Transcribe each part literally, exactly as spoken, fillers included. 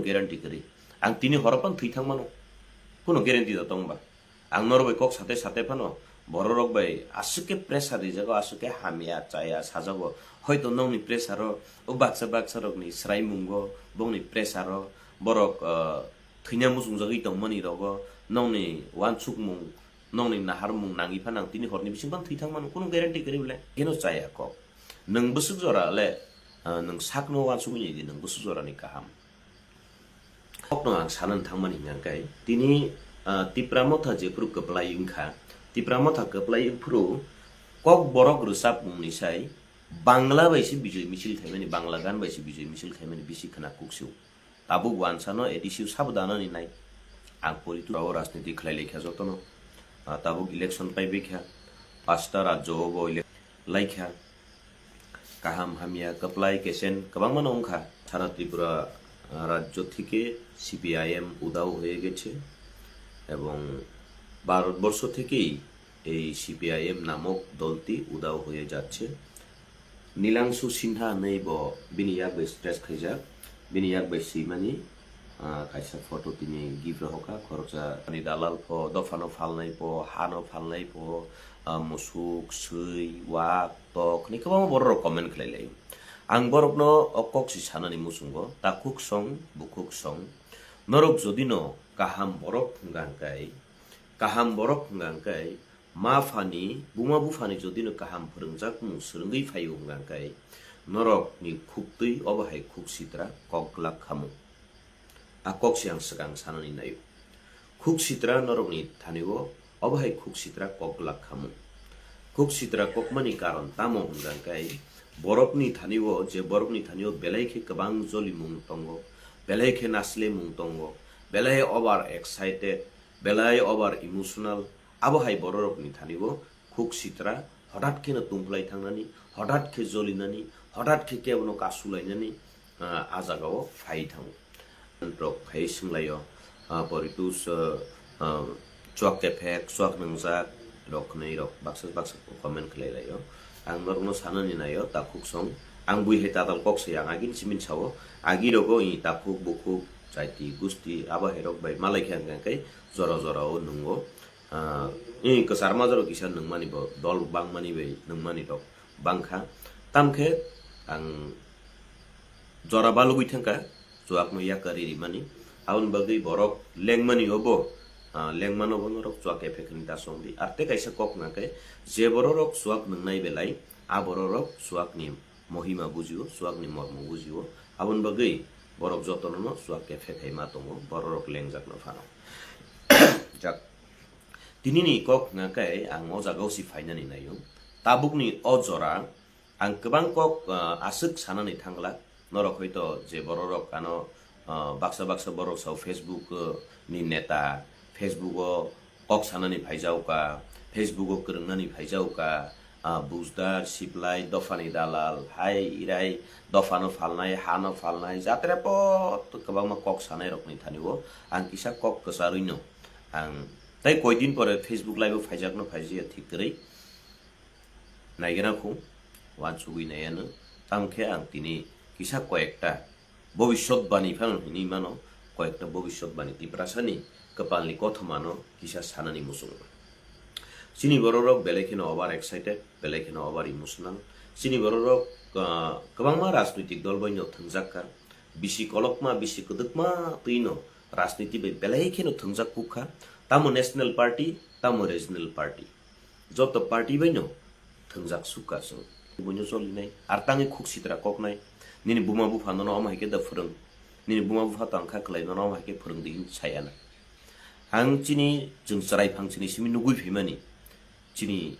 Guarantee kwrwi. Ang tini horo phano thwi thang mano. Kuno guarantee da tong ba? Ang norok bai kok sate sate phano bororok bai aswk khe pressure rijago, aswk khe hamya chaya sajago. Hoito nokni pressure o, o baksa baksa rokni swraimungo, bongni pressure o, borok, ah, thwina muchungjagwi tongmani rogo, nokni uansukmung, nokni naharmung nangwi phano ang tini horni bising phano thwi thang mano, kuno guarantee kwrwi bole. Hino chaya kok. Nwng bwswk jora le, ah, nwng sakno uansugwi nai di, nwng bwswk jorani kaham. Kokno ang sanani thangmani hwnka khe, tini, ah, Tipra Motha jephuru kwplai wngkha, Tipra Motha kwplai wngphuru kok borok rwchapmungni sai Bangla bai se bijoi misil khaimani, Bangla gan bai se bijoi misil khaimani bisi khwna kuksio. Tabuk wansano A D C o sabo danani nai. Ang poritu rao rajniti khlai laikha jotono. Ah, tabuk election paibaikha. Pasta rajyo o bo ele-, laikha. Kaham hamya kwplai kesen kwbangma no wngkha. Sara Tripura, ah, rajyo theke C P I M উধাও হয়ে গেছে এবং ভারতবর্ষ থেকেই এই C P I M নামক দলটি উধাও হয়ে যাচ্ছে। Nilangshu Sinha hinwi bo bini yak bai stress khaijak, bini yak bai swimani, ah, kaisa photo tini gift rohorkha, khoroksa ni dalal pho, dophano phalnai pho, hano phalnai pho, ah, musuk, swi, wak, tok hinwi kwbangma borok rok comment khlai lai. Ang borokno o kok si sanani muchungo, takhuk song, bukhuk song, norok jodi no kaham borok hwnka hwnkhe, kaham borok hwnka hwnkhe, ma phani, buma buphani jodi no kaham phwrwngjak mung swrwngwi phaio hwnka hwnkhe, norok ni khuktwi obo hai khuk sitra kok glak khamung. A kok se ang swkang sanani naio. Khuk sitra norok ni thani o obo hai khuk sitra kok glak khamung. Khuk sitra kokmani karon tamo hwnka hwnkhe, borok ni thani o je borok ni thani o belai khe kwbang jolimung tongo, belai khe naslemung tongo, belai over excited, belai over emotional, abo hai bororokni thani o khuk sitra hotat kheno tungphlai thangnani, hotat khe jolinani, hotat khe kebono kasulainani, ah, a jagao phai thango. Rok phai swnglaio, ah, poritus, ah, ah, chuak kephek, chuak nwngjak rok hwnwi rok baksa baksa comment khlai laio. Ang norokno sanani naio, takhuk song. Ang bui hai tatal kok se ang agini simi sao. Agi rogo i takhuk bukhuk, chaiti, gusti, abo hai rok bai malai khe ang khe jora jora o nwngo. Ah, i kwchar majaro kisa nungmani bo, dol bangmani bai nungmani rok bangkha. Tamkhe ang jora balugwi thangkha, chuakno yakari rimani. Aboni bagwi borok lengmani obo, ah, lengmano bo norok chuak ephek hwnwi ta songdi. Ar tei kaisa kok hwnka khe, je bororok chuak nungnai belai, a bororok chuakni mohima bujio, chuakni mormo bujio. Aboni bagwi borok jotono no chuak ephek hai ma tongo, bororok lengjakno phano. Jak. Tinini kok hwnka khe ang o jagao si phainani naio. Tabukni o jora ang kwbang kok, ah, aswk sanani thangla. Norok hoito je bororok ano, ah, baksa baksa borok sao Facebook, ah, ni neta, Facebook o kok sanani phaijaoka, Facebook o kwrwngnani phaijaoka, ah, bujdar, siplai, dophani dalal, hai irai, dophano phalnai, hano phalnai, jatre pot kwbangma kok sanai rokni thani o ang kisa kok kwcharwi no ang tei koidin pore Facebook live o phaijakno phaijakya thik kwrwi naigena khu, wansugwi naiyano, tamo khe ang tini kisa koyekta bobiswtbani phano hinwi mano, koyekta bobiswtbani Tiprasani kwpalni kothomano kisa sanani muchungo. Chini bororok belai kheno over excited, belai kheno over emotional. Chini bororok, ah, kwbangma rajnoitik dol bai no thwngjak kha. Bisi kolokma, bisi kwdwkma twi no rajniti bai belai kheno thwngjak kuk kha. Tamo national party, tamo regional party. Joto party bai no thwngjak sukha chwng. Buino cholinai, ar tangwi khuk sitra koknai. Nini buma bupha nono omo hai khe da phwrwng. Nini buma bupha tang kha kwlai nono omo hai khe phwrwng di hinwi saya na. Ang chini chwng chwrai phang chini simi nugwi phaimani. Chini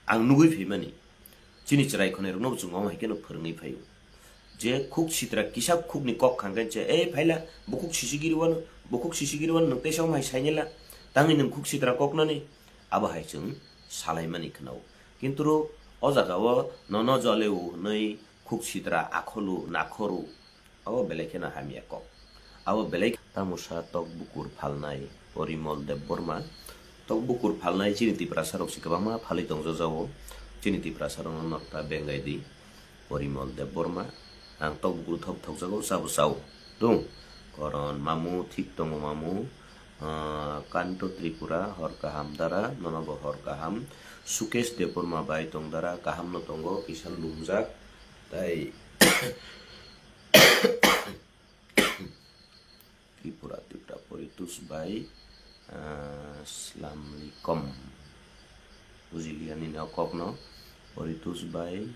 ang nugwi phaimani. Chini chwrai khonai rokno bo chwng omo hai kheno phwrwngwi phaio. Je khuk sitra kisa khukni kok khangkhe se, "Ei phaila, bukhuk sisi giri wano, bukhuk sisi giri wano, nwng teisa omo hai sainila, tangwi nwng khuk sitra koknani?" Abo hai chwng salaimani khwnao. Kinturu o jagao nono joleo hwnwi khuk sitra akholu nakhoru, abo belai kheno hamya kok. Abo belai Tamosa tok bukur phalnai Porimol Debbarma. Tok bukur phalnai chini Tiprasa rok se kwbangma phalwi tongjago. Chini Tiprasa rokno nokta bengai di. Porimol Debbarma, ang tok bukur thok thokjago, chabo chao. Tung, Koron mamu, thik tongo mamu. Ah, Kanto Tripura, hor kaham dara, nono bo hor kaham. Sukesh Debbarma bai tong dara, kaham no tongo, kisa lumjak. Tai Tripura, Tripura, Poritus bai, ah, Slamlikom. Bujiliya nini o kokno. Poritus bai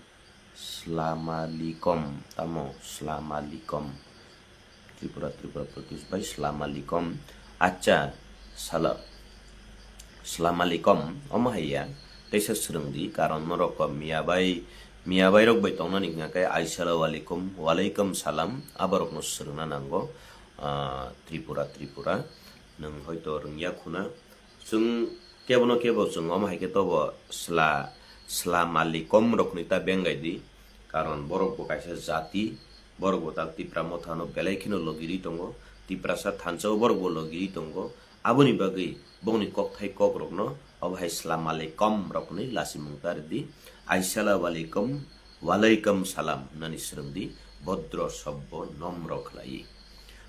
Slamalikom. Tamo Slamalikom. Tripura, Tripura, Poritus bai Slamalikom. Acha, sala. Slamalikom. Omo hai ya. Teisa swrwng di. Karon norok miya bai, miya bai rok bai tongnani hingka khe Aisalam alaikum, walaikum salam. Aborokno swrwngna nango. Ah, Tripura, Tripura. Nwng hoito rwngya khuna. Chwng kebono kebo chwng omo hai khe tobo sla, sla malikom rokni ta bengai di. Karon borok bo kaisa jati, borok bo ta Tipra Motha no belai kheno logiri tongo, Tiprasa thansa o borok bo logiri tongo. Aboni bagwi bongni kokthai kok rokno obo hai sla malikom rokni lasimung ta rwdi. Aisalam alaikum, walaikum salam hwnani swrwngdi, bhodro sobbo nomro khlaiwi.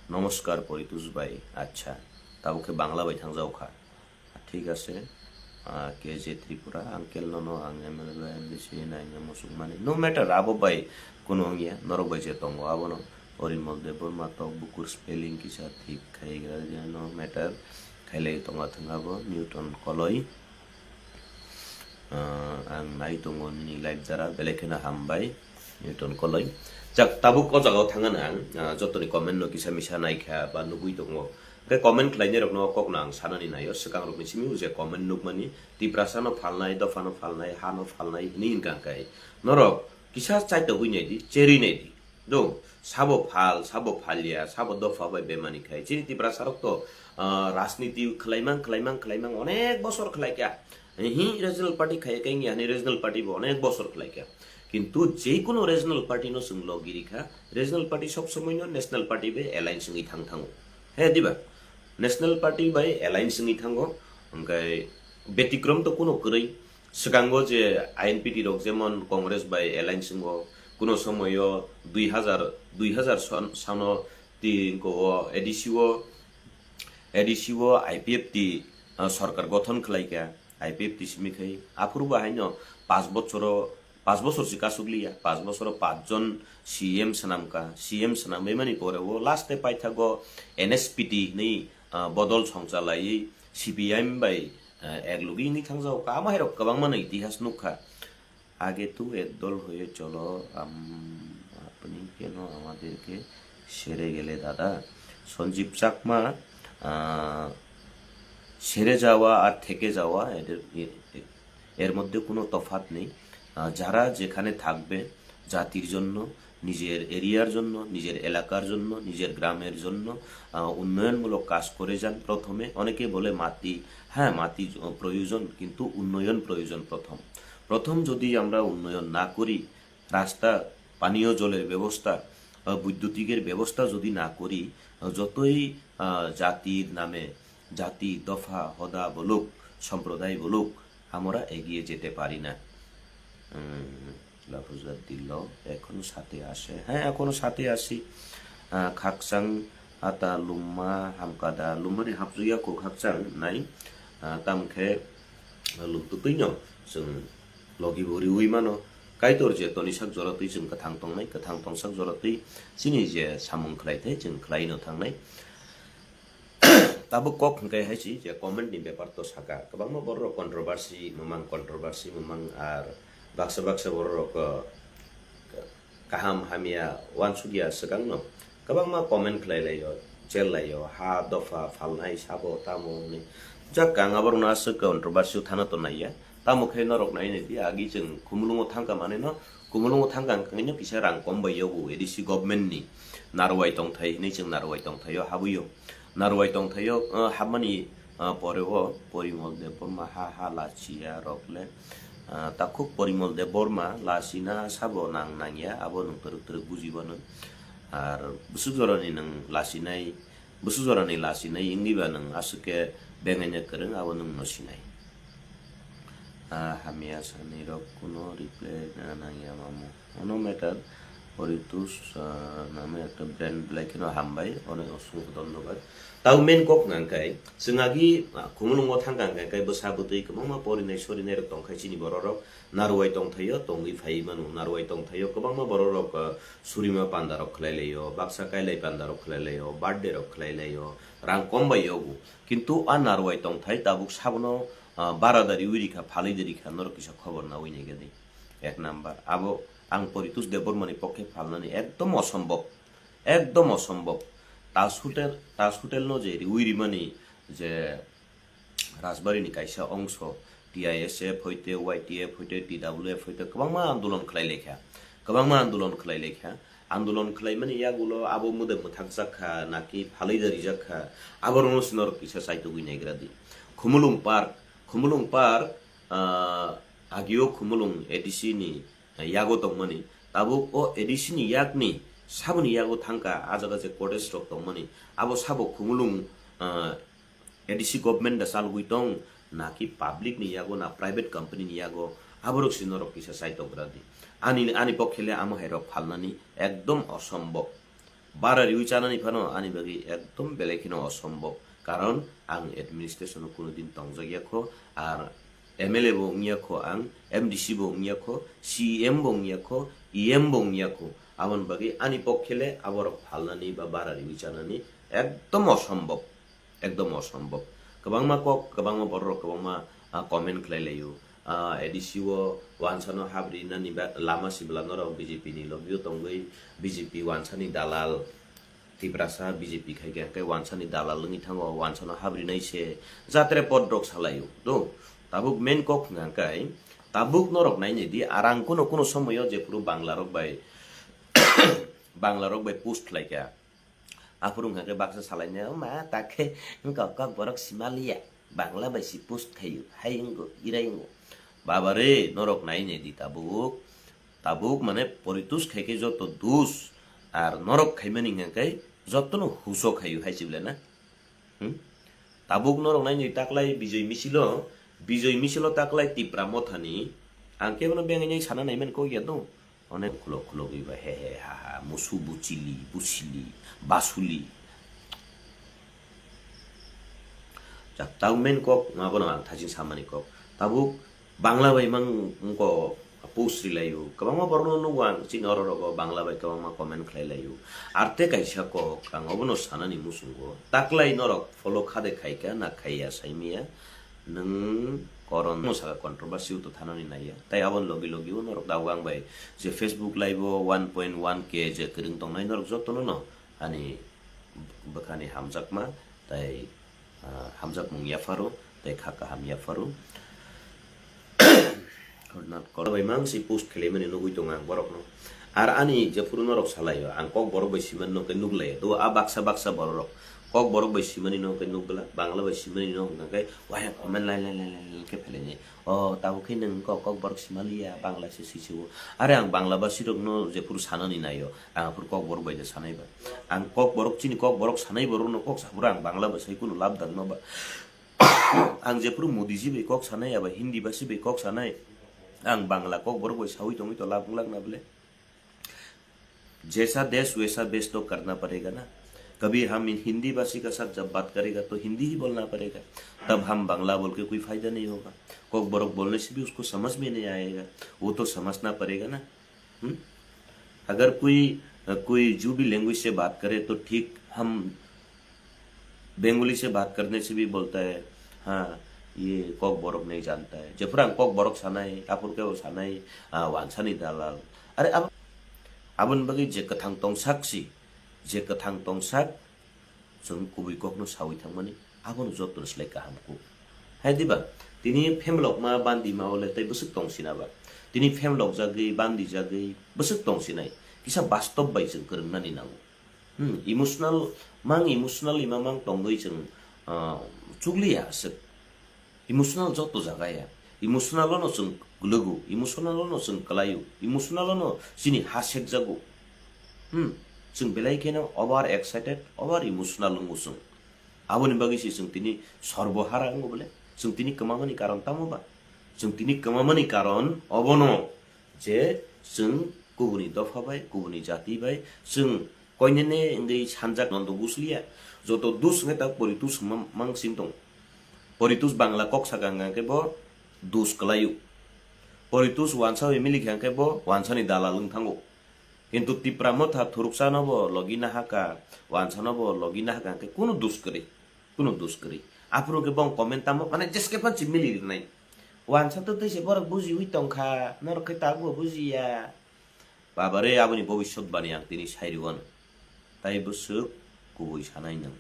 Nomoskar Poritus bai, acha, tabuk khe Bangla bai thangjao kha. Thik ase, ah, K J Tripura, uncle nono ang M L A bai M D C nai wngya muchungmani. No matter, abo bai kuno wngya, norok bai je tongo abono. Porimol Debbarma tok bukur spelling kisa thik khai gra, no matter, khailai tonga thwng abo, Newton Koloi. Ah, ang nai tongo nini live jara, belai kheno hambai, Newton Koloi. Jak, tabuk o jagao thangna ang, ah, jotoni comment no kisa misa naikha ba nugui tongo. Hwnkhe comment khlainai rokno kokno ang sanani naio, swkang rokni simi je comment nukmani, Tiprasa no phalnai, dopha no phalnai, ha no phalnai hwnwi hwnkha khe norok kisa chaitogwi naidi, cherwi naidi. Do, sabo phal, sabo phalya, sabo dopha bai bemani khai. Chini Tiprasa rok to, ah, rajniti khwlaimang, khwlaimang, khwlaimang onek bosor khwlaikha. Hi regional party khai khe wngya hwnwi regional party bo onek bosor khwlaikha. Kintu je kono regional party no chwng logiri kha, regional party sob somoi no national party bai alliance wngwi thang thango. He diba? National party bai alliance wngwi thango, hwnkhe betikrom to kono kwrwi. Swkango je I N P T rok jemon Congress bai alliance wngo, kono somoyo dui hazar, dui hazar san-, sano ti ko o A D C o, A D C o I P F T, ah, sorkar gothon khlaikha, I P F T simi khai. Aphuru bo haino panch bochoro, panch bochor se kasukliya, panch bochoro panch jon C M swnamkha, C M swnamwi mani pore o last e paithago N S P T hwnwi, ah, bodol songchalaiwi C P I M bai, ah, ek logwi wngwi thangjago. Amo hai rok kwbangma no itihas nukha. আগে তো এক দল হয়ে চলো, আম-, আপনি কেন আমাদেরকে ছেড়ে গেলে দাদা? সঞ্জীব চাকমা, আহ, ছেড়ে যাওয়া আর থেকে যাওয়া, এদের, এ-, এ-, এর মধ্যে কোনো তফাৎ নেই। আহ, যারা যেখানে থাকবে জাতির জন্য, নিজের এরিয়ার জন্য, নিজের এলাকার জন্য, নিজের গ্রামের জন্য, আহ, উন্নয়নমূলক কাজ করে যান প্রথমে। অনেকে বলে মাটি, হ্যাঁ, মাটি জ-, প্রয়োজন, কিন্তু উন্নয়ন প্রয়োজন প্রথম। প্রথম যদি আমরা উন্নয়ন না করি, রাস্তা, পানীয় জলের ব্যবস্থা, আহ, বৈদ্যুতিকের ব্যবস্থা যদি না করি, আহ, যতই, আহ, জাতির নামে জাতি, দফা, হদা বলুক, সম্প্রদায় বলুক, আমরা এগিয়ে যেতে পারি না। উম, লাফুজা দিল, এখনো সাথে আছে। হ্যাঁ, এখনো সাথে আছি। আহ, খাকচাং আতা লুম্মা হামকাদা, লুম্মানি হাফজুয়া কো খাকচাং নাই। আহ, tamkhe lum tutui no chwng logi bo riui mano. Kaitor je toni sak jora twi chwng kwthang tongnai, kwthang tong sak jora twi chini je samung khlai thai chwng khlai no thangnai. Tabuk kok hwnkhe hai si je comment ni bepar to saka. Kwbangma borok rok controversy, mwmang controversy, mwmang ar baksa baksa borok rok, uh, kaham hamya uansukya swkang no. Kwbangma comment khlai laio, chel laio, ha dopha phalnai sabo tamo hwnwi. Jak ang aborokno aswk controversy o thana to naiya. Tamo khe norok nai nai di, agi chwng Khumulwngo thangkha manwi no, Khumulwngo thangkha hwnkhe no kisa rang kom bai yago A D C government ni narwai tongthai hinwi chwng narwai tongthaio habwi o. Narwai tongthaio, ah, hapmani, ah, pore o Porimol Debbarma ha ha lachiya rok le, ah, takhuk Porimol Debbarma lachina sabo nang nangya abo nwng twrwk twrwk buji bano. Ar bwswk jorani nwng lachinai, bwswk jorani lachinai wngwi ba nwng aswk khe bengaina kwrwng abo nwng no sinai. Ah, hamya sanirok kuno reply na nangya mamu. Ono matter, Poritus, ah, name ekta brand belai kheno hambai, onek osongkho dhonnobad. Tao main kok hwnkha khe, chwng agi, ah, Khumulwngo thangkha hwnkha khe bwsa bwtwi kwbangma porinai sorinai rok tongkha chini borok rok, narwai tongthaio, tongwi phaiwi mano, narwai tongthaio, kwbangma borok rok, ah, surima panda rok khlai laio, baksa kailai panda rok khlai laio, birthday rok khlai laio, rang kom bai yogo. Kintu a narwai tongthai tabuk sabono, ah, bara dari wi rikha, phalwi de rikha, norok kisa khobor nawi nai gadi. Ek number. Abo ang Poritus Debbarmani pokhe phalnani ekdom osombob. Ekdom osombob. Taj Hotel, Taj Hotel no je riwi rimani je Rajbari ni kaisa ongso, T I S F hoite, Y T F hoite, T W F hoite kwbangma andolon khlai laikha. Kwbangma andolon khlai laikha. Andolon khlaimani yagulo abo mwdai mwthakjak kha, naki phalwi da rijak kha, aborokno se norok kisa chaitugwi naigra di. Khumulwng Park, Khumulwng Park, ah, agio Khumulwng A D C ni yago tongmani, tabuk o A D C ni yakni saboni yago thangkha, ah jaga je cottage rok tongmani, abo sabo Khumulwng, ah, A D C government da chalogwi tong, naki public ni yago na private company ni yago, aborok se norok kisa chaitokgra di. Ani, ani pokhe le amo hai rok phalnani ekdom osombob. Bara riwi chanani phano ani bagwi ekdom belai kheno osombob. Karon ang administration o kuno din tongjak ya kho, ar M L A bo wng ya kho ang, M D C bo wng ya kho, C E M bo wng ya kho, E M bo wng ya kho. Aboni bagwi ani pokhe le aborok phalnani ba bara riwi chanani ekdom osombob. Ekdom osombob. Kwbangma kok, kwbangma borok rok kwbangma, ah, comment khlai laio. Ah, A D C o wansano habri nani ba lama sibla norok B J P ni lobby o tongwi B J P wansani dalal. Tiprasa B J P khai khe, hwnkhe wansani dalal wngwi thango, wansano habri nai se jatre pod rok salaio. Do, tabuk main kok hwnkha khe, tabuk norok nai nai di, arang kuno kuno somoyo jephuru Bangla rok bai, Bangla rok bai post khlai kha. Aphuru hwnkha khe baksa salainai, "O ma, ta khe wngkha kok borok simaliya, Bangla bai si post khaio," hai wngo, irai wngo. Baba re, norok nai nai di tabuk. Tabuk mane poritus khai khe joto dus, ar norok khaimani hwnkha khe jotono huso khaio hai se bole na. Hmm? Tabuk norok nai nai taklai Bijoy Michilo, Bijoy Michilo taklai Tipra Mothani, ang kebono bengwi nai sana naiman kok ya do. Onek khulok khulok wi ba he he ha ha, musu buchili, buchili, basuli. Jak tau main kok, ma bono ang thajin samani kok. Tabuk Bangla bai mang wngko post rilaio. Kwbangma borokno nugo ang chini oro rogo Bangla bai kwbangma comment khlai laio. Arte kaisa kok ang obono sanani muchungo. Taklai norok follow khade khaika na khaiya saimaya. Nwng koron no saka controversy to thanani naiya. Tai aboni logi logi o norok dago ang bai je Facebook live o one point one K je kwrwng tongnai norok jotono no ani bwkhani hamjakma tai, ah, hamjakmung yapharo tai kha kaham yapharo. Kornat kor bai mang si post khwlaimani nugwi tongo ang borokno. Ar ani jephuru norok salaio, ang kok borok bai simani no khe nuglaiya. Do a baksa baksa borok rok kok borok bai simani no khe nukgwla, Bangla bai simani no hwnkha khe wahe comment lai lai lai lai lai khe phelaini. O tabuk khe nwng kok, kok borok simaliya, Bangla se sisiwo. Are ang Bangla basi rokno jephuru sanani naio, ang aphuru kok borok bai da sanai ba. Ang kok borok, chini kok borok sanai borokno kok saphuru ang Bangla bai sai kunu lab dangma ba. Ang jephuru Modi ji bai kok sanai aba Hindi basi bai kok sanai, ang Bangla kok borok bai sawi tongwi to lab wng lakna bole. जैसा देश वैसा वेश तो करना पड़ेगा ना। कभी हम हिंदी भाषी का साथ जब बात करेगा तो हिंदी ही बोलना पड़ेगा, तब हम बांग्ला बोल के कोई फायदा नहीं होगा। कोक बरोक बोलने से भी उसको समझ में नहीं आएगा, वो तो समझना पड़ेगा ना। हम्म? अगर कोई, कोई जो भी लैंग्वेज से बात करे तो ठीक, हम बंगाली से बात करने से भी बोलता है, हाँ, ये कोक बरोक नहीं जानता है। Jephuru ang kok borok sanai, aphuru khe bo sanai, ah, wansani dalal. Are ab-, aboni bagwi je kwthang tongsak si, je kwthang tongsak, chwng kubui kokno sawi thangmani, abono jotono slai kaham kuk. Hai diba? Tini phem lokma bandi ma ole tei bwswk tong sina ba? Tini phem lokjagwi, bandi jagwi, bwswk tong sinai? Kisa bastob bai chwng kwrwngnani nango. Hmm, emotional, mang emotional ima mang tongwi chwng, ah, chukliya aswk. Emotional joto jaga ya. Emotional no chwng gwlwgo, emotional no chwng kwlaio, emotional no chini ha sekjago. Hmm, chwng belai kheno over excited, over emotional wngo chwng. Aboni bagwi se chwng tini sorbo hara wngo bole. Chwng tini kwmamani karon tamo ba? Chwng tini kwmamani karon obono je chwng Kubuni dopha bai, kubuni jati bai, chwng koinene wngwi sanjak nondo gusliya. Joto dus wngkhe ta Poritus hwnma mang sing tong. Poritus Bangla kok sakha hwnkhe bo dus kwlaio. Poritus wansa bai milikha hwnkhe bo wansani dalal wng thango. Kintu Tipra Motha thuruksa no bo logi nahaka, wansa no bo logi nahaka hwnkhe kunu dus kwrwi, kunu dus kwrwi. Aphuru khe bong comment tamo, mane jeske phan si mili rwnai. Wansa to tei se borok bujiwi tongkha, norok khe tabuk bo bujiya. Babare, aboni bobiswt bani ang tini sai rwano. Tai bwswk kubui sanai nwng.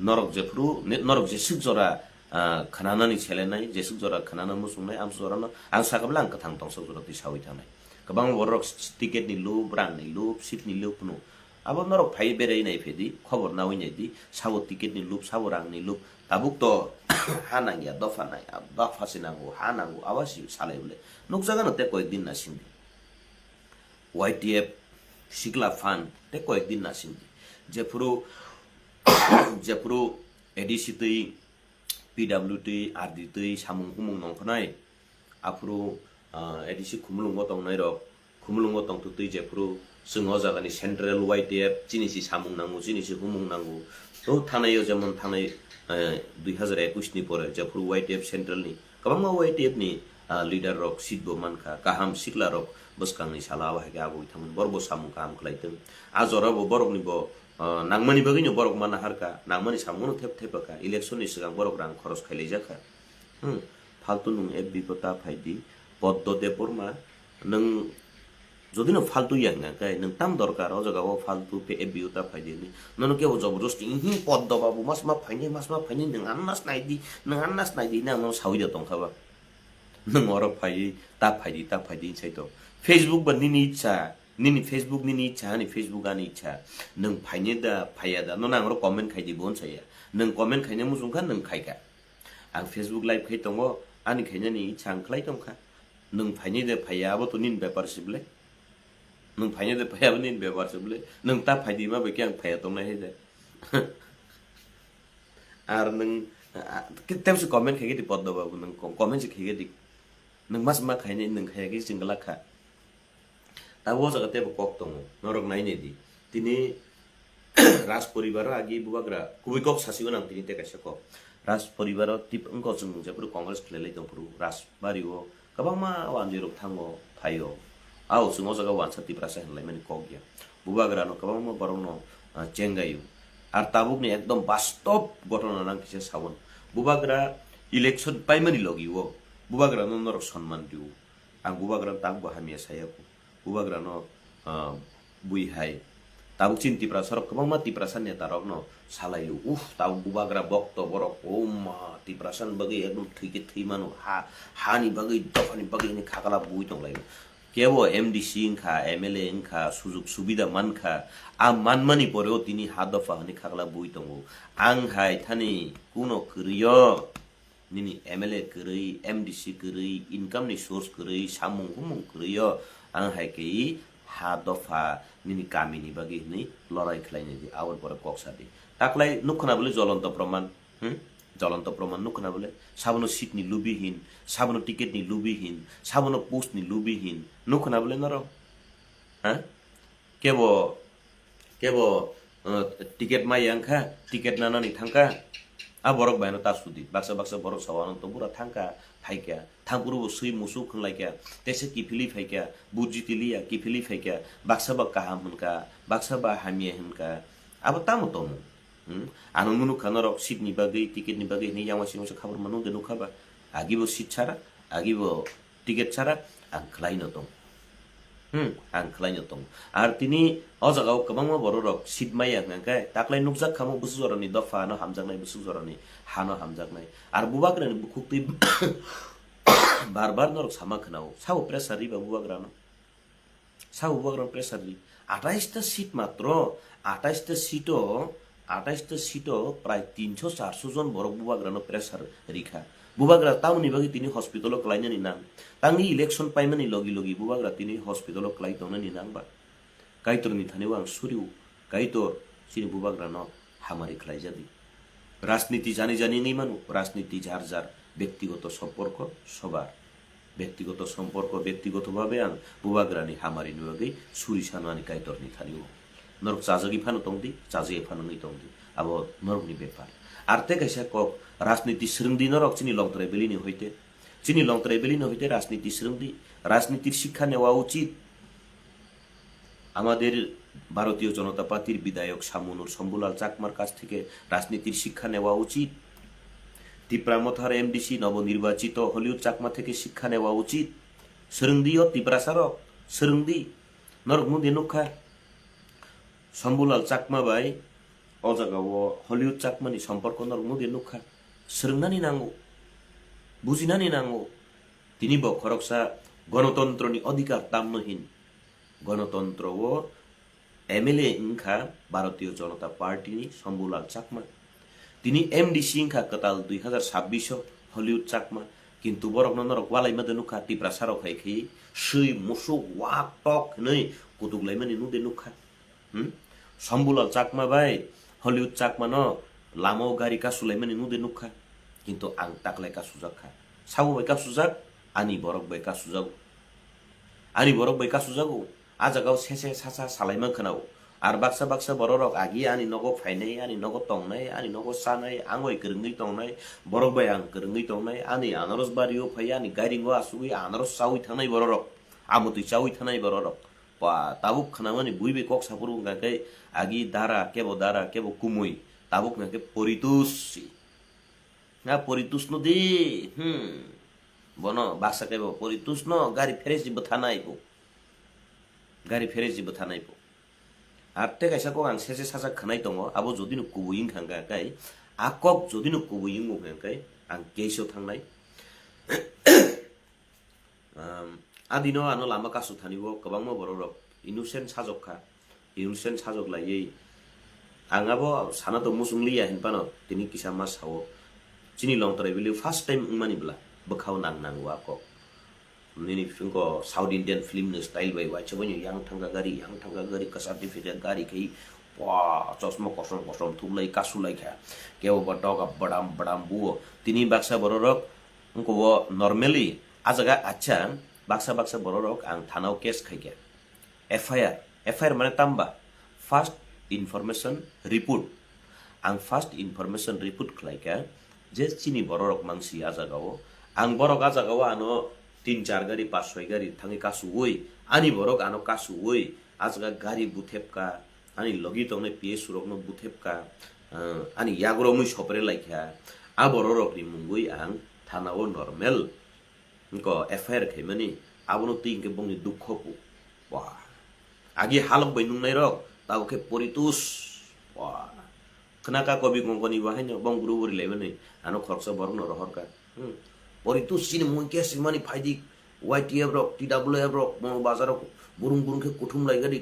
Norok jephru, ne-, norok jeswk jora, ah, khnanani selenai, jeswk jora khnana muchungnai, amsuk jorano ang sakha bwle ang kwthang tongsok jora twi sawi thangnai. Kwbangma borok s-, ticket ni lup, rang ni lup, seat ni lup phano. Abo norok phai berai nai phedi, khobor nawi nai di, sabo ticket ni lup, sabo rang ni lup. Tabuk to ha nangya, dopha nai, dopha se nango, ha nango, abo se salai bwle. Nukjagano tei koyek din na sindi. Y T F, Sikla Fund, tei koyek din na sindi. Jephru, jephru A D C twi, P W twi, R D twi samung humung nongkhnai. Aphuru, ah, A D C Khumulwngo tongnai rok, Khumulwngo tongtwtwi jephru chwng o jagani central Y T F chini si samung nango, chini si humung nango. To thanai o jemon thanai, eh, dui hazar ekwis ni pore jephru Y T F central ni kwbangma Y T F ni, ah, leader rok seat bo mankha, kaham sikla rok bwskang ni salo abo hai khe abo wngwi thangmani borok bo samung kaham khlai thung. A jora bo borok ni bo, ah, nangmani bagwi no borok ma naharkha, nangmani samung no thep thep kha, election ni swkang borok rang khoros khailaijakha. Hmm, faltu nwng F B o ta phai di, Poddo Debbarma, nwng jodi no faltu ya hwnka khe, nwng tam dorkar, o jaga o faltu khe F B o ta phai di hwnwi. Nono kebo joborosti, "Ihi, Poddo babu, mas ma phaini, mas ma phaini, nwng annas nai di, nwng annas nai di," hwnwi ang nono saui da tongkha ba. Nwng oro phaiwi, ta phai di, ta phai di, hwnwi sai tong. Facebook ba nini ichha, nini Facebook nini ichha, ani Facebook ani ichha. Nwng phaini da, phaiya da, nono ang oro comment khai di, bo hwnsa ya. Nwng comment khaina muchung kha, nwng khai kha. Ang Facebook live khai tongo, ani khainani ichha ang khlai tongkha. Nwng phaini de phaiya, abo to nini bepar se bwle. Nwng phaini de phaiya, abo nini bepar se bwle. Nwng ta phai di ma bai khe ang phaiya tongnai hai de. Ar nwng, a, a, tei se comment khai khe di Poddo babu, nwng co-, comment se khai khe di. Nwng mas ma khainai, nwng khaiya khe chwng glak kha. Tabuk o jaga teibo kok tongo, norok nainai di. Tini Raj poribar o agi bubagra kubui kok sasi o nang tini tei kaisa kok. Raj poribar o tip wngkha chwng jephru Congress khlai lai tongphuru Rajbari o kwbangma wanjwi rok thango phaio. Ao chwng o jaga wansa Tiprasa hinlaimani kok ya. Bubagra no kwbangma borok no, ah, chengai o. Ar tabuk ni ekdom bastob gotona nang kisa sabon. Bubagra election paimani logi o bubagra no norok sonman di o. Ang bubagra no tabuk bo hamya saya ko. Bubagra no, ah, bui hai. Tabuk chini Tiprasa rok kwbangma Tiprasa neta rok no salai o. Uff, tabuk bubagra bokto borok. O ma, Tiprasa ni bagwi ekdom thwi khe thwi mano. Ha, ha ni bagwi, dopha ni bagwi hwnwi khakla bui tong lai o. Kebo M D C wngkha, M L A wngkha, sujug subida mankha. A manmani pore o tini ha dopha hwnwi khakla bui tongo. Ang hai thani kuno kwrwi o. Nini M L A kwrwi, M D C kwrwi, income ni source kwrwi, samung humung kwrwi o, ang hai khe ha dopha nini kami ni bagwi hwnwi lorai khlai nai di, aboni pore kok sa di. Taklai nuk khna bwle jolonto proman, hmm? Jolonto proman nuk khna bwle, sabono seat ni lubi hin, sabono ticket ni lubi hin, sabono post ni lubi hin, nuk khna bwle norok? Ha? Kebo, kebo, uh, ticket maya wngkha, ticket nanani thangkha, a borok bai no ta sudi. Baksa baksa borok sao ano to bura thangkha, phaikha. Thangphuru bo swi musuk khwnlaikha, tesa kiphilwi phaikha, buji tiliya, kiphilwi phaikha, baksa ba kaham hwnkha, baksa ba hamya hwnkha. Abo tamo tongmung? Hmm? Ano nukha norok seat ni bagwi, ticket ni bagwi hwnwi yang waisa waisa khabar mano de nukha ba? Agi bo seat sara, agi bo ticket sara, ang khlai no tong. Hmm, ang khlai no tong. Ar tini o jaga o kwbangma borok rok seat maya hwnkha khe, taklai nukjak kha mo bwswk jora ni dopha no hamjaknai, bwswk jora ni ha no hamjaknai. Ar bubagra ni bukhuk twi bar bar norok sama khna o. Sabo pressure ri ba bubagra no? Sabo bubagra no pressure ri. Atais ta seat matro, atais ta seat o, atais ta seat o prai tinso charso jon borok bubagra no pressure ri kha. Bubagra tamoni bagwi tini hospital o kwlainani nang? Tangwi election paimani logi logi bubagra tini hospital o kwlai tongnani nang ba? Kaitor ni thani o ang suri o, Kaitor chini bubagra no hamari khlai jadi. Rajniti jani jani wngwi mano, rajniti jar jar bektigoto somporko sobar. Bektigoto somporko, bektigoto babe ang bubagrani hamari ni bagwi suri sano ani Kaitorni thani-o. Norok chajagwi phano tongdi, chajagwi phano wngwi tongdi. Abo norokni bepar. Ar tei kaisa kok, rajniti swrwngdi norok chini Longtrai Valley ni hoite. Chini Longtrai Valley ni hoite rajniti swrwngdi. Rajnitir শিক্ষা নেওয়া উচিত। আমাদের ভারতীয় জনতা পার্টির বিধায়ক শামুনুর শম্ভুলাল চাকমার কাছ থেকে রাজনীতির শিক্ষা নেওয়া উচিত। তিপ্রা মথার এমডিসি নবনির্বাচিত হলিউড চাকমা থেকে শিক্ষা নেওয়া উচিত। Swrwngdi o Tiprasa rok, swrwngdi. Norok nudi nukha, Shambhulal Chakma bai o jaga o Hollywood Chakmani somporko norok nudi nukha. Swrwngnani nango, bujinani nango. Tini bo khoroksa gonotontroni odhikar tamno hin. Gonotontro o M L A wngkha Bharatiya Janata Party ni Shambhulal Chakma. Tini M D C wngkha kwtal dui hazar sabbish o Hollywood Chakma. Kintu borokno norok walaima de nukha, Tiprasa rok hai khe swi musuk wak tok hinwi kutuk laimani nude nukha. Hmm? Shambhulal Chakma bai Hollywood Chakma no lama o gari kasu laimani nude nukha. Kintu ang taklai kasujak kha. Sabo bai kasujak, ani borok bai kasujago. Ani borok bai kasujago. A jaga o sese sasa salaima khwnao. Ar baksa baksa bororok agi ani nogo phainai, ani nogo tongnai, ani nogo chanai, ang bai kwrwngwi tongnai, borok bai ang kwrwngwi tongnai, ani anaros bario phai, ani gairingo asugwi anaros chawi thangnai bororok, amotwi chawi thanai bororok. Ba, tabuk khwnamani bui bai kok saphuru wngkha khe agi dara, kebo dara, kebo kumui, tabuk wngkha khe poritus si. Na poritus no di, hmm. Bono baksa kebo poritus no gari pheresi bwthanai bo. Gari pheresi bwthanai bo. Ar tei kaisa kok ang sese sajak khwnai tongo, abo jodi no kubui wngkha hwnkha khe, a kok jodi no kubui wngkha hwnkha khe, ang case o thangnai. Um, adino ano lama kasu thani bo kwbangma borok rok innocent sajok kha, innocent sajok laiwi ang abo sana to muchung liya hin phano tini kisa ma sao. Chini Longtrai Valley first time wngmani bwla bwkhao nang nango a kok. Nini wngkha South Indian film ni style bai, waisa bai yang thangka gari, yang thangka gari, kwchar tiphika gari khai, pua, chosma kosom kosom thuklai kasulai kha. Kebo ba doga badam badam buo. Tini baksa borok rok wngkha bo normally a jaga, acha, baksa baksa borok rok ang thana o case khai kha. F I R, F I R mane tamba? First Information Report. Ang first information report khlai kha je chini borok rok mangsi a jaga o. Ang borok a jaga o ano tin char gari, pas soi gari thangwi kasuwi, ani borok ano kasuwi, a jaga gari buthep kha, ani logi tongnai P S rokno buthep kha, ah, ani yago romwi sopre lai kha. A borok rokni mungwi ang thana o normal wngkha F I R khaimani, abono twi hwnkhe bongni dukho ku. Wah. Agi halok bai nungnai rok, tabo khe poritus. Wah. Khna ka kobi kongkoni bo haino bong buru buri laimani, ano khoroksa borokno rohor kha. Hmm. Poritus chini mui khe swimani phaidi, Y T F rok, T W F rok, mo bazar rok burung burung khe kuthum lai gadi.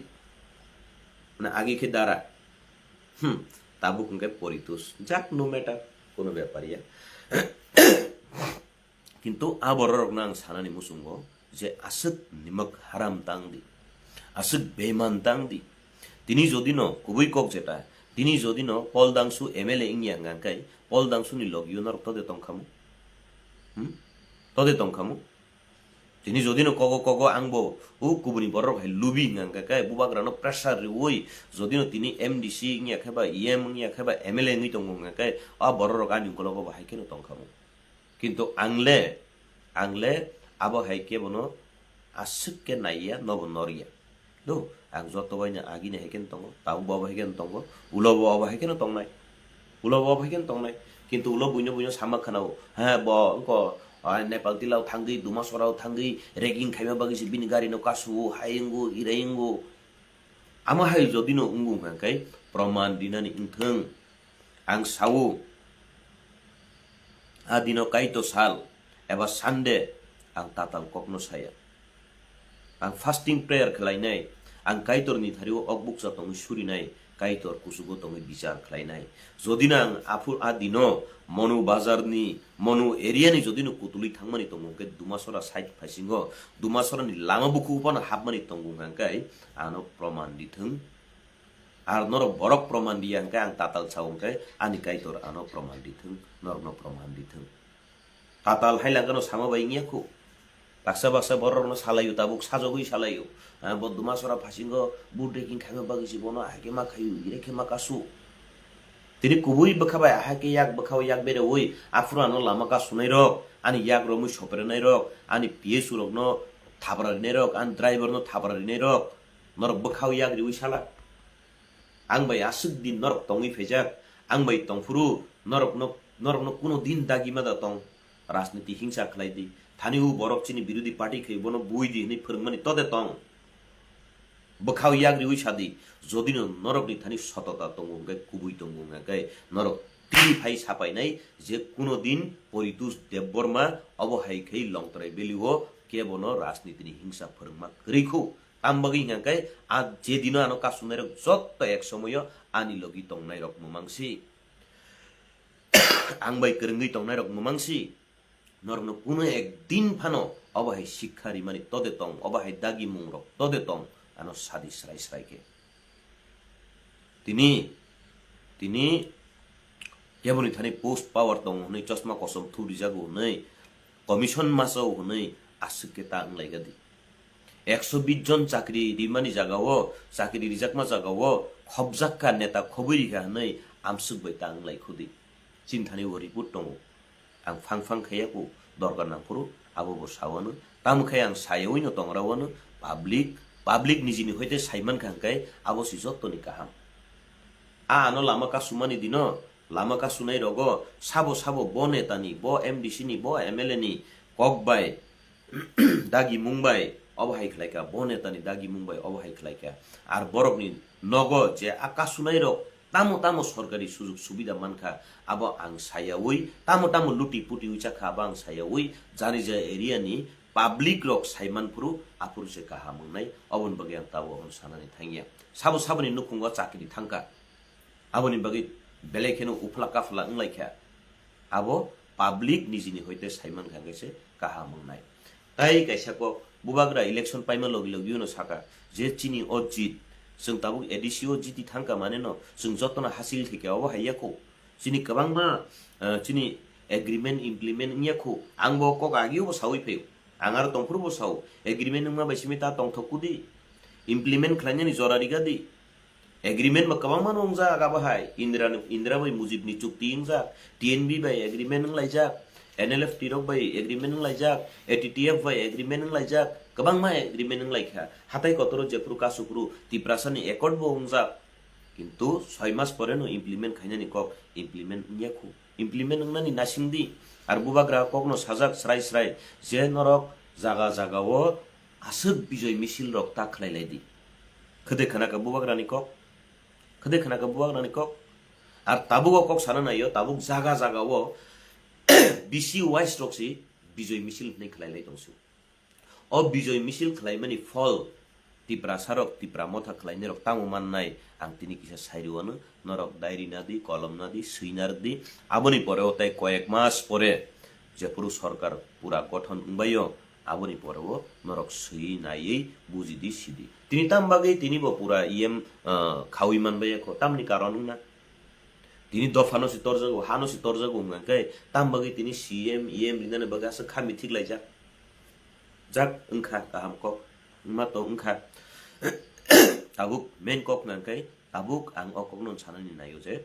Na agi khe dara. Hmm. Tabuk hwnkhe poritus. Jak no matter, kono bepar ya. Kintu a bororokno ang sanani muchungo je aswk nimwk haram tang di, aswk beiman tang di. Tini jodi no kubui kok jeta, tini jodi no Paul Dangsu M L A wngya hwnkha khe, Paul Dangsu ni logio norok tode tongkhamu? Hmm? Tode tongkhamu? Tini jodi no kogo kogo ang bo, o kubuni borok hai lubi hwnkha khe, bubagra no pressure riwi, jodi no tini M D C wngya khe ba, E M wngya khe ba, M L A wngwi tongo hwnkha khe, a bororok ani ukologo bo hai kheno tongkhamu. Kintu ang le, ang le abo hai khe bono aswk khe naiya, nobo norya. Do, ang joto bai no agini hai khe tongo, tabuk bo abo hai khe tongo, ulo bo abo hai khe tongnai. Ulo bo abo hai khe tongnai. Kintu ulo buino buino sama khwnao, ha, bo wngkha, ah, Nepal tilao thangwi, Dumasora o thangwi, ragging khaima bagwi se bini gari no kasu, hai wngo, irai wngo. Amo hai jodi no wngo hwnkha khe, proman dinani wngthwng. Ang sao, a dino Kaitor sal eba Sunday ang tatal kokno saya. Ang fasting prayer khlainai, ang Kaitorni thario ok bukcha tongwi surinai, Kaitor kuchugo tongwi bichar khlainai. Jodi no ang aphuru a dino Monu bazarni, Monu area ni jodi no kutulwi thangmani tongo hwnkhe Dumasora side phaisingo, Dumasorani lama bukugo phano hapmani tongo hwnkha khe ano proman dithwng. Ar norok borok proman diya hwnkhe ang tatal sao hwnkhe ani Kaitor ano proman dithwng, norokno proman dithwng. Tatal hai langkano sama bai wngya khu. Baksa baksa borok rokno salaio, tabuk sajagwi salaio. Ah, bo Dumasora phasingo boat raking khaima bagwi se bono ahai khe ma khaio, ire khe ma kasu. Tini kubui bwkha bai ahai khe yak bwkhao yak bereui aphuru ano lama kasunai rok, ani yak romwi soprenai rok, ani P S U rokno thabra rinai rok, ani driver no thabra rinai rok, norok bwkhao yak riui sala. Ang bai aswk din norok tongwi phaijak, ang bai tongphuru norokno, norokno kuno din dagi ma da tong. Rajniti hingsa khlai di. Thani o borok chini birodhi party khai bono bui di hwnwi phwrwngmani tode tong. Bwkhao yak riui sa di. Jodi no norokni thani sotota tongo hwnkhe, kubui tongo hwnkhe norok tini phai sapainai je kuno din Poritos Debbarma obo hai khai Longtrai Valley o kebono rajnitini hingsa phwrwngma kwrwi khu. Tam bagwi hwnkhe a je dino ano kasunai rok jotto ek somoyo ani logi tongnai rok mwmangsi. Ang bai kwrwngwi tongnai rok mwmangsi. Norokno kuno ek din phano obo hai sikha rimani tode tong, obo hai dagi mung rok tode tong, ano sadi srai srai khe. Tini, tini keboni thani post power tongo hwnwi chosma kosom thu rijago hwnwi commission maso hwnwi aswk khe ta wnglaikha di. Ekso bis jon chakri rimani jagao, chakri rijakma jagao khobjakka neta khobwi rikha hwnwi amswk bai ta wnglaikhu di. Chini thani o report tongo. Ang phang phang khaiya ku, dorkar nangphuru abo bo sawano. Tamo khe ang sayawi no tongra wano, public, public nijini hoite saimankha hwnkhe abo se jottoni kaham. A ano lama kasumani dino, lama kasunai rogo sabo sabo bo netani, bo M D C ni, bo M L A ni kok bai, dagi mung bai obo hai khlaikha, bo netani dagi mung bai obo hai khlaikha. Ar borokni nogo je a kasunai rok tamo tamo sorkari sujug subida mankha, abo ang sayawi, tamo tamo luti puti wi chakha, abo ang sayawi, jani jaya area ni public rok saimanphuru aphuru se kaham wngnai, oboni bagwi ang tabuk abono sanani thangya. Sabo saboni nukhungo chakri thangkha, aboni bagwi belai kheno uphla kaphla wnglaikha. Abo public nijini hoite saimankha hwnkhe se kaham wngnai. Tai kaisa kok, bubagra election paima logi logi no saka je chini o jit, chwng tabuk A D C o jiti thangka mane no chwng jotono hasil theke obo hai yakho. Chini kwbangma, eh, chini agreement implement wngya khu. Ang bo kok agio bo sawi phaio. Ang aro tongphuru bo sao. Agreement wngma bai simi ta tongthok kudi. Implement khlainani jora riga di. Agreement bo kwbangma no wngjak abo hai. Indra ni, Indra bai Mujib ni chukti wngjak. T N V bai agreement wnglaijak. N L F T rok bai agreement wnglaijak. A T T F bai agreement wnglaijak. Kwbangma agreement wnglaikha. Hatai kotoro jephuru kasupuru Tiprasa ni accord bo wngjak. Kintu soi mas pore no implement khainani kok implement wngya khu. Implement wngnani nasing di. Ar bubagra kokno sajak srai srai je norok jaga jaga o aswk bijoi misil rok ta khlai lai di. Khede khana ka bubagra ni kok? Khede khana ka bubagra ni kok? Ar tabuk o kok sana naio, tabuk jaga jaga o B C wise rok si bijoi misil hwnwi khlai lai tong su. O bijoi misil khlaimani phol Tiprasa rok, Tipra motha khlainai rok tamo mannai, ang tini kisa sai rwano, norok diary na di, kolom na di, swi na rw di, aboni pore o tai koyek mas pore jephuru sorkar pura gothon wngbaio, aboni pore o norok swi naiwi buji di, si di. Tini tam bagwi tini bo pura E M, ah, khaui manbai kho, tamni karon wngna? Tini dopha no se torjago, ha no se torjago hwnka khe, tam bagwi tini C M, E M rinani bagwi aswk kha mithik laijak. Jak wngkha kaham kok, wngma to wngkha. Tabuk main kok hwnka khe, tabuk ang o kok no sanani naio je,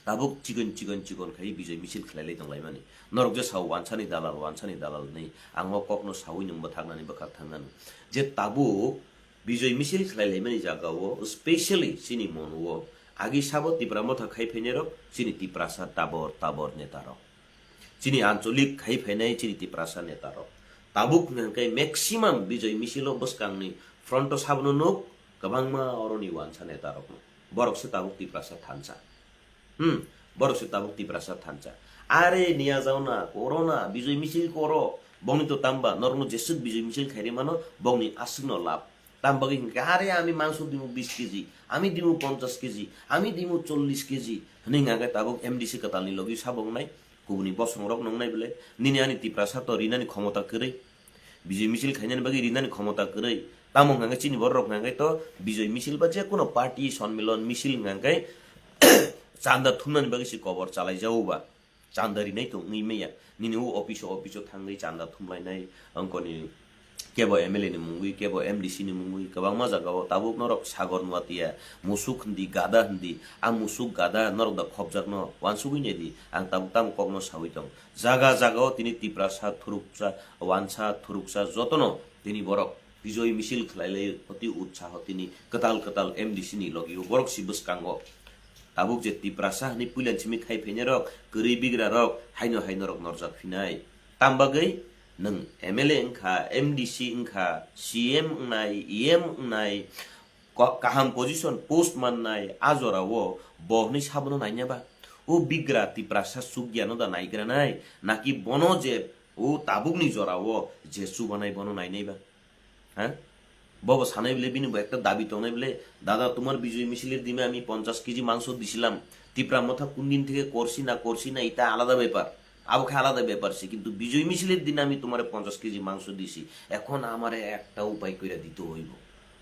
tabuk chikon chikon chikon khai bijoi misil khlai lai tong lai mani. Norok je sao wansani dalal, wansani dalal hinwi, ang o kok no saui nwng bwthak nani bwkhak thang nani. Je tabuk bijoi misil khlai lai mani jaga o, specially chini mon o, agi sabo Tipra motha khai phainai rok, chini Tiprasa tabor tabor neta rok. Chini ancholik khai phainai chini Tiprasa neta rok. Tabuk hwnkhe maximum bijoi misil o bwskang ni front o sabo no nuk, kwbangma oro ni wansa neta rok no. Borok se tabuk Tiprasa thansa. Hmm, borok se tabuk Tiprasa thansa. Are niya jauna, corona, bijoi misil koro, bongni to tamba, norokno jeswk bijoi misil khairi mano, bongni aswkno lab. Tam bagwi hwnkhe, "Are, ami mangso dimu bis kg, ami dimu ponchas kg, ami dimu chollis kg," hwnwi hwnkhe tabuk M D C kwtalni logi sabo wngnai, kubuni bosongrok nongnai belai, nini ani Tiprasa to rinani khomota kwrwi. Bijoi misil khainani bagwi rinani khomota kwrwi. Tamo hwnkha khe chini borok hwnkha khe to bijoi misil ba je kono party sonmilon misil hwnkha khe chanda thumnani bagwi se kobor chalai jago ba. Chanda rinai to wngwi maya. Nini o office o, office o thangwi chanda thumlainai, wngkoni Kebo M L A ni mungwi, kebo M D C ni mungwi, kwbangma jagao tabuk norok sagor nuatiya, musuk hindi, gada hindi, a musuk gada norok da khopjakno uansugwi naidi, ang tabuk tamo kokno sawi tong. Jaga jagao tini Tiprasa thuruksa, uansa thuruksa jotono tini borok Bijoy misil khlailai oti utsaho tini kwtal kwtal M D C ni logio borok si bwskango. Tabuk je Tiprasa hwnwi puilan simi khai phainai rok, kwrwi bigra rok, haino hai norok norjak phinai. Tam bagwi nwng M L A wngkha, M D C wngkha, C M wngnai, E M wngnai, ko-, kaham position post mannai, a jorao bo hwnwi sabono naina ba? O bigra Tiprasa chukya no da naigranai, naki bono je o tabukni jorao je chubanai bono nainai ba? Ha? Bobo sanai bile, bini bo ekta dabi tongnai bile, "Dada, তোমার বিজয় মিছিলের দিনে আমি পঞ্চাশ কেজি মাংস দিছিলাম, তিপ্রা মথা কোন দিন থেকে করছি না করছি না, এটা আলাদা ব্যাপার, আবো খা আলাদা ব্যাপার সে, কিন্তু বিজয় মিছিলের দিনে আমি তোমারে পঞ্চাশ কেজি মাংস দিছি, এখন আমারে একটা উপায় কইরা দিতে হইব।"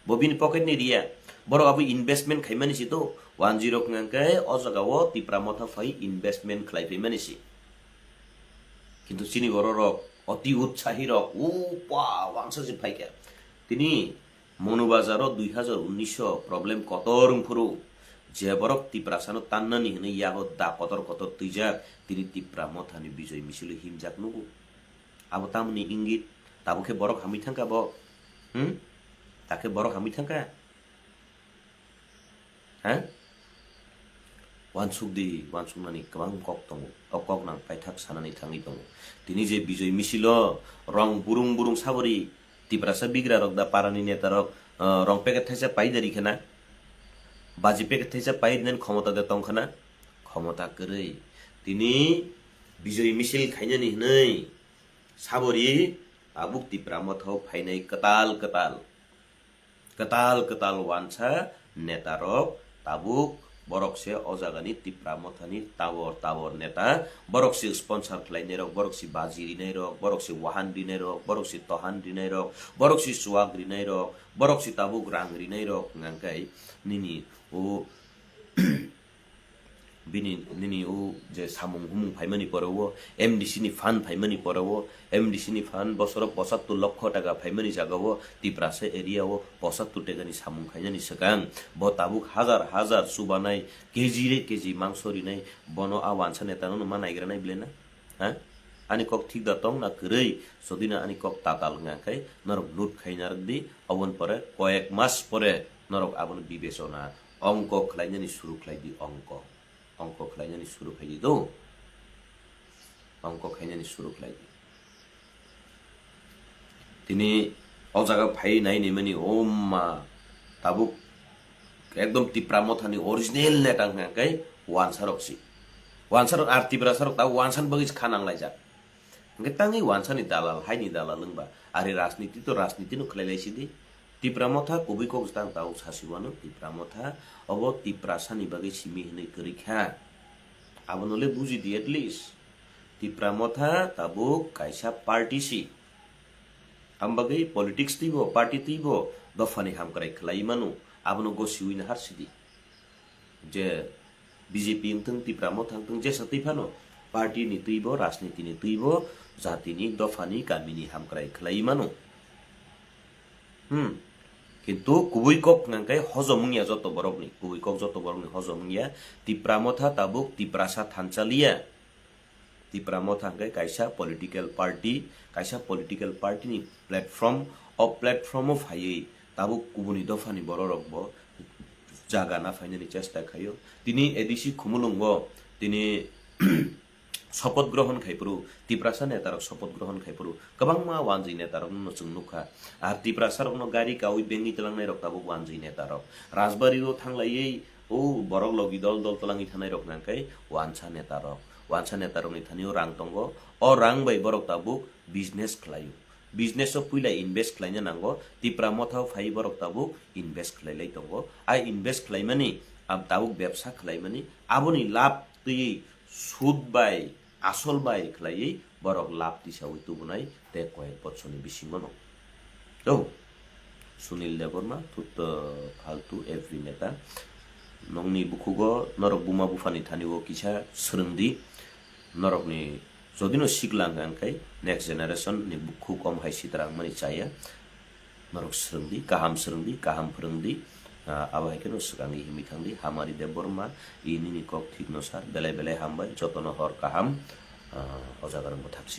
Bo bini pocket ni riya, borok abo investment khaimani si to, one zero wngkha khe o jaga o Tipra Motha phai investment khlai phaimani si. Kintu chini borok rok oti utsahi rok upa wangsa se phaikha. Tini Monu Bazar o dui hazar unnish o problem kotor wngphuru je borok Tiprasa no tannani hwnwi yago da kotor kotor twijak, tini Tipra Motha ni Bijoy misil o himjak nugo. Abo tamoni ingit, tabuk khe borok hamwi thangkha bo? Hmm? Takhe borok hamwi thangkha? Ha? Uansuk di, uansuknani kwbang kok tongo. O kok nang paithak sanani thangwi tongo. Tini je Bijoy misilo rong burung burung sabori Tiprasa bigra rok da parani neta rok, ah, rong packet thaisa pai dari khana? Baji packet thaisa pai nen khomota de tong khana? Khomota kwrwi. Tini Bijoy misil khainani hwnwi sabori tabuk Tipra Motha o phainai kwtal kwtal. Kwtal kwtal uansa neta rok tabuk borok se o jaga ni Tipra Motha ni tabor tabor neta, borok se sponsor khlainai rok, borok se baji rinai rok, borok se wahan rinai rok, borok se tohan rinai rok, borok se chuak rinai rok, borok se tabuk rang rinai rok, hwnkha khe nini o bini nini o je samung humung phaimani pore o, M D C ni fund phaimani pore o, M D C ni fund bosoro pochattor lokho taka phaimani jaga o Tiprasa area o pochattor taka ni samung khainani swkang bo tabuk hazar hazar chubanai, K G re K G mangso rinai, bono a uansa neta no ma naigranai bile na? Ha? Ani kok thik da tong na kwrwi? Jodi na ani kok tatal wngya khe norok note khai narwk di, oboni pore koyek mas pore norok abono bibechona ongko khlainani suru khlai di, ongko. Ongko khlainani suru khai di do. Ongko khainani suru khlai di. Tini o jaga phai nai ni mani, o ma, tabuk ekdom Tipra Motha ni original neta wngkha khe uansa rok si. Uansa rok ar Tiprasa rok tabuk uansa ni bagwi kha nang laijak. Hwnkhe tangwi uansa ni dalal, hai ni dalal wngba. Ari rajniti to rajniti no khlai lai sidi. Tipra Motha kubui kok jang tabuk sasi uano, Tipra Motha obo Tiprasa ni bagwi simi hwnwi kwrwi kha. Abono le buji di at least. Tipra Motha tabuk kaisa party si. Am bagwi politics twibo, party twibo, dopha ni hamkrai khlai mano, abono gosiwi nahar sidi. Je B J P wngthung, Tipra Motha wngthung, jesa twi phano party ni twibo, rajniti ni twibo, jati ni, dopha ni, kami ni hamkrai khlai mano. Hmm. Kintu kubui kok hwnkha khe hojom wngya joto borok ni, kubui kok joto borok ni hojom wngya. Tipra Motha tabuk Tiprasa thansa liya. Tipra Motha hwnkhe kaisa political party, kaisa political party ni platform, o platform o phaiwi tabuk kubuni dopha ni borok rok bo jaga na phainani chesta khaio. Tini A D C Khumulwngo tini sopoth grohon khai phuru, Tiprasa neta rok sopoth grohon khai phuru kwbangma wanjwi neta rok no chwng nukha. Ar Tiprasa rok no gari kawi bengwi twlangnai rok tabuk wanjwi neta rok. Rajbari o thanglaiwi o borok logi dol dol twlangwi thanai rok hwnkha khe wansa neta rok. Wansa neta rokni thani o rang tongo. O rang bai borok tabuk business khlaio. Business o puila invest khlaina nango. Tipra Motha o phai borok tabuk invest khlai lai tongo. A invest khlaimani, ab-, tabuk bebsa khlaimani, aboni lab twiwi sud bai, asol bai khlaiwi borok lab tisawi tubunai tei koyek bochorni bisingo no. To, Sunil Debbarma, thutto faltu every neta. Nokni bukhugo norok buma buphani thani o kisa swrwng di. Norokni jodi no siklang hwnkhe next generation ni bukhuk om hai sitra wngmani chaya. Norok swrwng di, kaham swrwng di, kaham phwrwng di. Ah, abo hai kheno swkang i himwi thang di, Hamari Debbarma, i nini kok thik no sar, belai belai hambai, jotono hor kaham, ah, o jaga rok bwthak